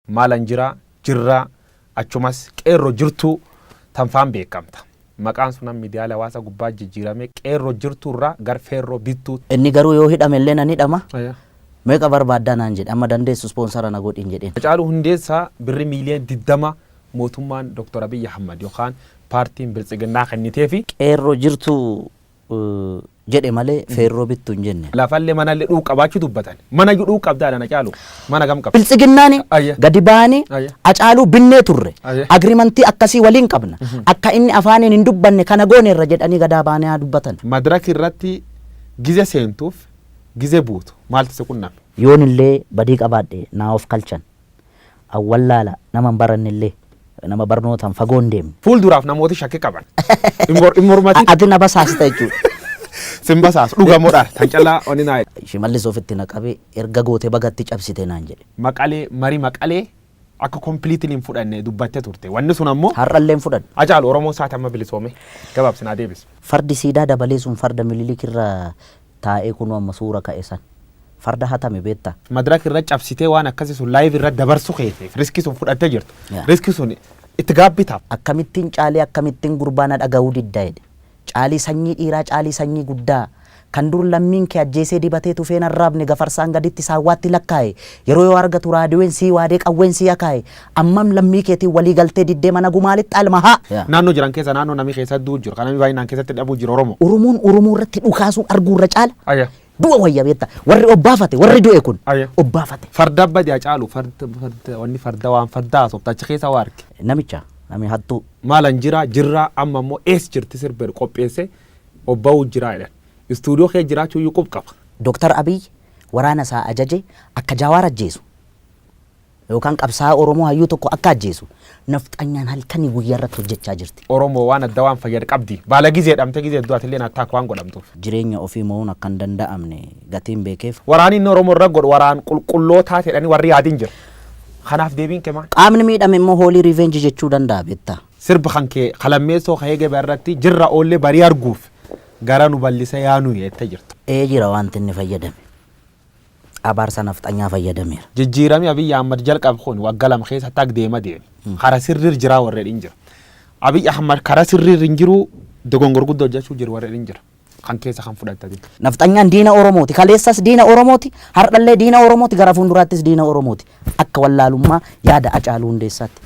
Maalan jira, jirraa, achumas qeerroo jirtuu tanfaan beekamta. Maqaan sunan miidiyaalee hawaasaa gubbaa jijjiirame qeerroo jirtuu irraa gar feerroo bittuu. Inni garuu yoo hidhame illee nan hidhama. Meeqa barbaaddaa naan jedhe, amma dandeessu sponsor na godhin jedheen. Hacaaluu Hundeessaa birri miiliyoona 20 mootummaan Dr. Abiy Ahmad yookaan paartiin Biltsiginnaa kenniteefi. Qeerroo jirtuu jedhe malee feerroo bittu hin jenne. Lafallee manallee dhuu qabaachuu dubbatan. Mana iyyuu dhuu qabdaa dha Hacaaluu. Mana gam qabda? Biltsiginnaan gadi ba'anii Hacaaluu binnee turre. Agreement akkasii waliin qabna. Akka inni afaaniin hin dubbanne kana gooneerra jedhanii gadaa ba'anii haa dubbatan. Madraki irratti gize seentuuf gize buutu maaltu si qunname? Yoon illee badii qabaadhe naa of kalchan. An wallaala nama hin baranne illee nama barnootaan fagoo hin deemne. Fuulduraaf namooti shakki qaban. Hin mormatin. Ati na basaasta jechuudha. Sin basaasu dhuga moo dhara? Tan callaa wanni naa jedhe. Shimallis ofitti na qabee erga goote bagatti cabsite naan jedhe. Maqalee marii Maqalee akka completely hin fudhanne dubbatte turte. Wanni sun ammoo. Har'allee hin fudhadhu. Hacaalu Oromoon saati amma bilisoome gabaabsi naa deebisi. Fardi siidaa dabalee sun farda Mililik irra taa'ee kunoo amma suura ka'e san. Farda hatame beektaa? Madrak irra cabsitee waan akkasi sun live irra dabarsu keetiif riski sun fudhattee jirta. Riski sun itti gaabbitaaf. Akkamittiin Caalii akkamittiin gurbaa na dhaga'uu didda jedhe. Caalii sanyii dhiiraa Caalii sanyii guddaa kan dur lammiin kee ajjeesee dibatee tufee hin arraabne gafarsaan gaditti saawwaatti lakkaa'e yeroo yoo argatu raadiyoon sii waadee qawween sii akaa'e ammam lammii keetiin walii galtee diddee mana gumaalitti alma haa. Naannoo jiran keessa naannoo namni keessa du'u jiru kan namni baay'inaan keessatti dhabuu jiru Oromoo. Oromoon Oromoo irratti dhukaasuu arguu irra caala du'a wayya beekta. Warri obbaafate warri du'e kun obbaafate. Farda badi Hacaalu farda farda wanni farda waan farda haasofta achi keessa waa arge. Namicha nami hattuu. Maalan jira jirraa amma immoo ees jirti sirba jedhu qopheesse obba'uu jiraa jedhan. Istuudiyoo kee jiraachuu iyyuu qub qaba. Doktar Abiy waraana isaa ajaje akka Jawaar ajjeesu yookaan qabsaa'aa Oromoo hayyuu tokko akka ajjeesu nafxanyaan halkanii guyyaa irratti hojjechaa jirti. Oromoo waan adda waan fayyad qabdi. Baala gizee dhamte gizee hedduu atilleen attack waan godhamtuuf. Jireenya ofii mo'uun akka hin danda'amne gatiin beekeef. Waraanni inni Oromoo irra godhu waraan qulqullootaa jedhanii warri yaadin jira. Kanaaf deebiin kee maal? Qaamni miidhame immoo holy revenge jechuu danda'a beektaa. Sirba kan kee ka lammeessoo ka eegee irratti jirra oollee barii arguuf gara nu ballisa yaa nuyi jette jirta. Ee jira wanti inni fayyadame. Abaarsa nafxanyaa fayyadameera. Jijjiirami Abiy Ahmad jalqabe kun wagga 2 keessatti ag deema deeme. Kara sirriir jiraa warri jedhin jira. Abiy Ahmad kara sirriir hin jiru, dogongor guddaa hojjechuu jiru warri jedhin jira. Kan keessa kan fudhattati. Nafxanyaan diina Oromooti. Kaleessas diina Oromooti. Har'allee diina Oromooti. Gara fuulduraattis diina Oromooti. Akka wallaalummaa yaada Hacaaluu Hundeessaatti.